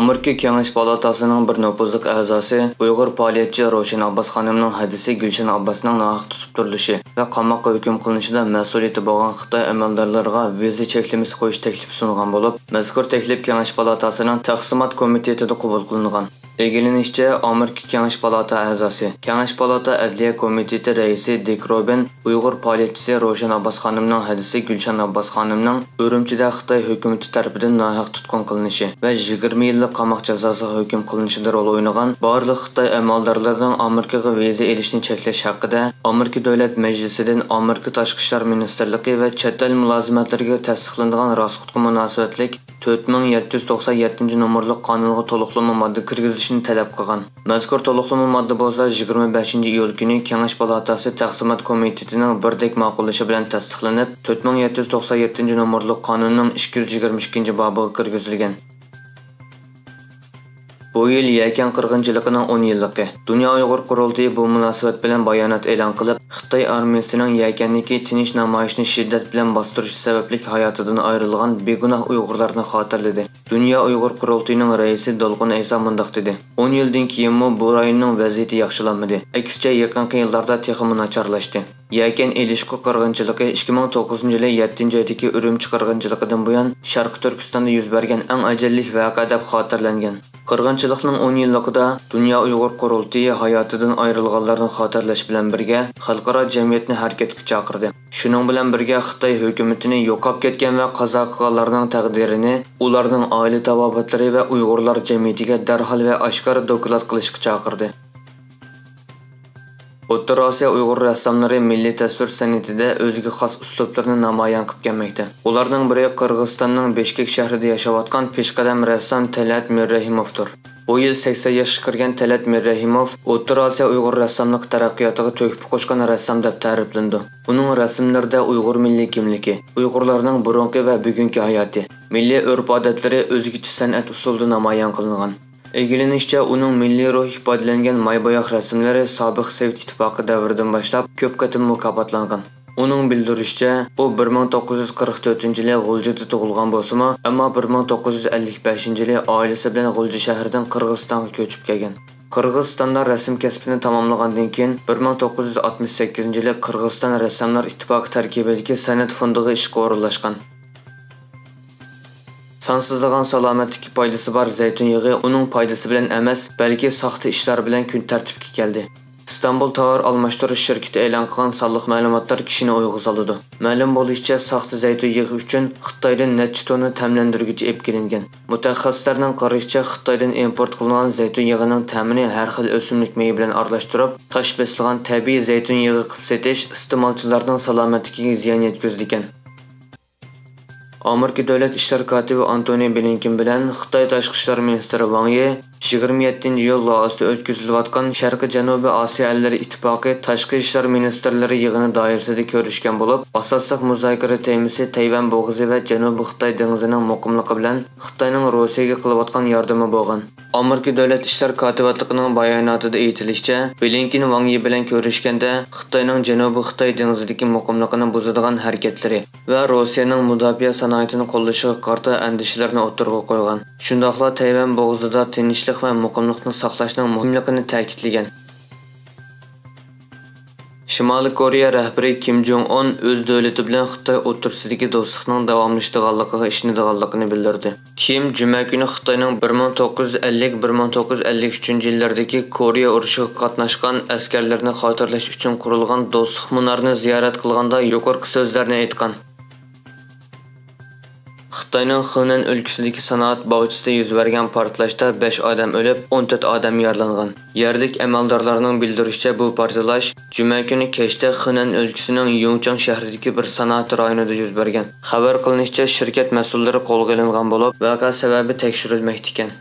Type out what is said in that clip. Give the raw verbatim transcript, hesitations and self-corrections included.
ئامېرىكا كېڭەش پالاتاسىنىڭ بىر نوپۇزلۇق ئەزاسى، ئۇيغۇر پائالىيەتچى روشەن ئابباس خانىمنىڭ ھەدىسى گۈلشەن ئابباسنىڭ ناھەق تۇتۇپ تۇرۇلۇشى ۋە قاماققا ھۆكۈم قىلىنىشىدا مەسئۇلىيىتى بولغان خىتاي ئەمەلدارلىرىغا ۋىزا چەكلىمىسى قويۇش تەكلىپى سۇنغان بولۇپ، مەزكۇر تەكلىپ كېڭەش پالاتاسىنىڭ تەقسىمات كومىتېتىدا قوبۇل قىلىنغان. ئىگىلىنىشىچە، ئامېرىكا كېڭەش پالاتا ئەزاسى، كېڭەش پالاتا ئەدلىيە كومىتېتى رەئىسى دىك روبىن ئۇيغۇر پائالىيەتچىسى روشەن ئابباس خانىمنىڭ ھەدىسى گۈلشەن ئابباس خانىمنىڭ ئۈرۈمچىدە خىتاي ھۆكۈمىتى تەرىپىدىن ناھەق تۇتقۇن قىلىنىشى ۋە يىگىرمە يىللىق قاماق جازاسىغا ھۆكۈم قىلىنىشىدا رول ئوينىغان بارلىق خىتاي ئەمەلدارلىرىنىڭ ئامېرىكىغا ۋىزا ئېلىشنى چەكلەش ھەققىدە ئامېرىكا دۆلەت مەجلىسىدىن ئامېرىكا تاشقى ئىشلار مىنىستىرلىقى ۋە چەت ئەل مۇلازىمەتلىرىگە تەستىقلىنىدىغان راسخوتقا مۇناسىۋەتلىك تۆت مىڭ يەتتە يۈز توقسان يەتتىنچى نومۇرلۇق قانۇنغا تولۇقلىما ماددا كىرگۈزۈشنى تەلەپ قىلغان. مەزكۇر تولۇقلىما ماددا بولسا يىگىرمە بەشىنچى ئىيۇل كۈنى كېڭەش پالاتاسى تەقسىمات كومىتېتىنىڭ بىردەك ماقۇللىشى بىلەن تەستىقلىنىپ، تۆت مىڭ يەتتە يۈز توقسان يەتتىنچى نومۇرلۇق قانۇننىڭ ئىككى يۈز يىگىرمە ئىككىنچى بابىغا كىرگۈزۈلگەن. بۇ يىل يەكەن قىرغىنچىلىقىنىڭ ئون يىللىقى. دۇنيا ئۇيغۇر قۇرۇلتىيى بۇ مۇناسىۋەت بىلەن بايانات ئېلان قىلىپ، خىتاي ئارمىيىسىنىڭ يەكەندىكى تىنچ نامايىشنى شىددەت بىلەن باستۇرۇشى سەۋەبلىك ھاياتىدىن ئايرىلغان بىگۇناھ ئۇيغۇرلارنى خاتىرىلىدى. دۇنيا ئۇيغۇر قۇرۇلتىيىنىڭ رەئىسى دولقۇن ئەيسا مۇنداق دېدى: «ئون يىلدىن كېيىنمۇ بۇ رايوننىڭ ۋەزىيىتى ياخشىلانمىدى. ئەكسىچە، يېقىنقى يىللاردا تېخىمۇ ناچارلاشتى.» يەكەن ئېلىشقۇ قىرغىنچىلىقى ئىككى مىڭ توققۇزىنچى يىلى يەتتىنچى ئايدىكى ئۈرۈمچى قىرغىنچىلىقىدىن بۇيان شەرقىي تۈركىستاندا يۈز بەرگەن ئەڭ ئەجەللىك ۋەقە دەپ خاتىرىلەنگەن. قىرغىنچىلىقنىڭ ئون يىللىقىدا دۇنيا ئۇيغۇر قۇرۇلتىيى ھاياتىدىن ئايرىلغانلارنى خاتىرىلەش بىلەن بىرگە، خەلقئارا جەمئىيەتنى ھەرىكەتكە چاقىردى. شۇنىڭ بىلەن بىرگە، خىتاي ھۆكۈمىتىنى يوقاپ كەتكەن ۋە قازا قىلغانلارنىڭ تەقدىرىنى، ئۇلارنىڭ ئائىلە تاۋابىئاتلىرى ۋە ئۇيغۇرلار جەمئىيىتىگە دەرھال ۋە ئاشكارا دوكلات قىلىشقا چاقىردى. ئوتتۇرا ئاسىيا ئۇيغۇر رەسساملىرى مىللىي تەسۋىر سەنئىتىدە ئۆزىگە خاس ئۇسلۇبلىرىنى نامايان قىلىپ كەلمەكتە. ئۇلارنىڭ بىرى قىرغىزىستاننىڭ بىشكېك شەھىرىدە ياشاۋاتقان پېشقەدەم رەسسام تەلئەت مىررەھىموۋدۇر. بۇ يىل سەكسەن ياشقا كىرگەن تەلئەت مىررەھىموۋ ئوتتۇرا ئاسىيا ئۇيغۇر رەسساملىقى تەرەققىياتىغا تۆھپە قوشقان رەسسام دەپ تەرىپلىنىدۇ. ئۇنىڭ رەسىملىرىدە ئۇيغۇر مىللىي كىملىكى، ئۇيغۇرلارنىڭ بۇرۇنقى ۋە بۈگۈنكى ھاياتى، مىللىي ئۆرپ-ئادەتلىرى ئۆزگىچە سەنئەت ئۇسۇلىدا نامايان قىلىنغان. ئىگىلىنىشىچە، ئۇنىڭ مىللىي روھ ئىپادىلەنگەن ماي بوياق رەسىملىرى سابىق سوۋېت ئىتتىپاقى دەۋرىدىن باشلاپ كۆپ قېتىم مۇكاپاتلانغان. ئۇنىڭ بىلدۈرۈشىچە، ئۇ بىر مىڭ توققۇز يۈز قىرىق تۆتىنچى يىلى غۇلجىدا تۇغۇلغان بولسىمۇ، ئەمما بىر مىڭ توققۇز يۈز ئەللىك بەشىنچى يىلى ئائىلىسى بىلەن غۇلجا شەھىرىدىن قىرغىزىستانغا كۆچۈپ كەلگەن. قىرغىزىستاندا رەسىم كەسپىنى تاماملىغاندىن كېيىن، بىر مىڭ توققۇز يۈز ئاتمىش سەككىزىنچى يىلى قىرغىزىستان رەسساملار ئىتتىپاقى تەركىبىدىكى سەنئەت فوندىغا ئىشقا ئورۇنلاشقان. سانسىزلىغان سالامەتلىككە پايدىسى بار زەيتۇن يېغى ئۇنىڭ پايدىسى بىلەن ئەمەس، بەلكى ساختا ئىشلار بىلەن كۈن تەرتىپكە كەلدى. ئىستانبۇل تاۋار ئالماشتۇرۇش شىركىتى ئېلان قىلغان سانلىق مەلۇماتلار كىشىنى ئويغا سالىدۇ. مەلۇم بولۇشىچە، ساختا زەيتۇن يېغى ئۈچۈن خىتايدىن نەچچە توننا تەملەندۈرگۈچ ئېلىپ كېلىنگەن. مۇتەخەسسىسلەرنىڭ قارىشىچە، خىتايدىن ئىمپورت قىلىنغان زەيتۇن يېغىنىڭ تەمىنى ھەر خىل ئۆسۈملۈك مېيى بىلەن ئارىلاشتۇرۇپ، تاش بېسىلغان تەبىئىي زەيتۇن يېغى قىلىپ سېتىش ئىستېمالچىلارنىڭ سالامەتلىكىگە زىيان يەتكۈزىدىكەن. ئامېرىكا دۆلەت ئىشلار كاتىپى ئانتونى بلىنكېن بىلەن خىتاي تاشقى ئىشلار مىنىستىرى ۋاڭ يى يىگىرمە يەتتىنچى ئىيۇل لائوستا ئۆتكۈزۈلۈۋاتقان شەرقىي جەنۇبىي ئاسىيا ئەللىرى ئىتتىپاقى تاشقى ئىشلار مىنىستىرلىرى يىغىنى دائىرىسىدە كۆرۈشكەن بولۇپ، ئاساسلىق مۇزاكىرە تېمىسى تەيۋەن بوغۇزى ۋە جەنۇبىي خىتاي دېڭىزىنىڭ مۇقىملىقى بىلەن خىتاينىڭ روسىيەگە قىلىۋاتقان ياردىمى بولغان. ئامېرىكا دۆلەت ئىشلار كاتىۋاتلىقىنىڭ باياناتىدا ئېيتىلىشىچە، بلىنكېن ۋاڭ يى بىلەن كۆرۈشكەندە، خىتاينىڭ جەنۇبىي خىتاي دېڭىزىدىكى مۇقىملىقىنى بۇزىدىغان ھەرىكەتلىرى ۋە روسىيەنىڭ مۇداپىئە سانائىتىنى قوللىشىغا قارىتا ئەندىشىلىرىنى ئوتتۇرىغا قويغان. شۇنداقلا تەيۋەن بوغۇزىدا تىنچلىق ۋە مۇقىملىقنى ساقلاشنىڭ مۇھىملىقىنى تەكىتلىگەن. شىمالىي كورېيە رەھبىرى كىم جوڭ ئۇن ئۆز دۆلىتى بىلەن خىتاي ئوتتۇرىسىدىكى دوستلۇقنىڭ داۋاملىشىدىغانلىقىغا ئىشىنىدىغانلىقىنى بىلدۈردى. كىم جۈمە كۈنى خىتاينىڭ بىر مىڭ توققۇز يۈز ئەللىك، بىر مىڭ توققۇز يۈز ئەللىك ئۈچىنچى يىللىرىدىكى كورېيە ئۇرۇشىغا قاتناشقان ئەسكەرلىرىنى خاتىرىلەش ئۈچۈن قۇرۇلغان دوستلۇق مۇنارىنى زىيارەت قىلغاندا يۇقىرىقى سۆزلەرنى ئېيتقان. خىتاينىڭ خېنەن ئۆلكىسىدىكى سانائەت باغچىسىدا يۈز بەرگەن پارتلاشتا بەش ئادەم ئۆلۈپ، ئون تۆت ئادەم يارىلانغان. يەرلىك ئەمەلدارلارنىڭ بىلدۈرۈشىچە، بۇ پارتلاش جۈمە كۈنى كەچتە خېنەن ئۆلكىسىنىڭ يۇڭچاڭ شەھىرىدىكى بىر سانائەت رايونىدا يۈز بەرگەن. خەۋەر قىلىنىشىچە، شىركەت مەسئۇللىرى قولغا ئېلىنغان بولۇپ، ۋەقە سەۋەبى تەكشۈرۈلمەكتە ئىكەن.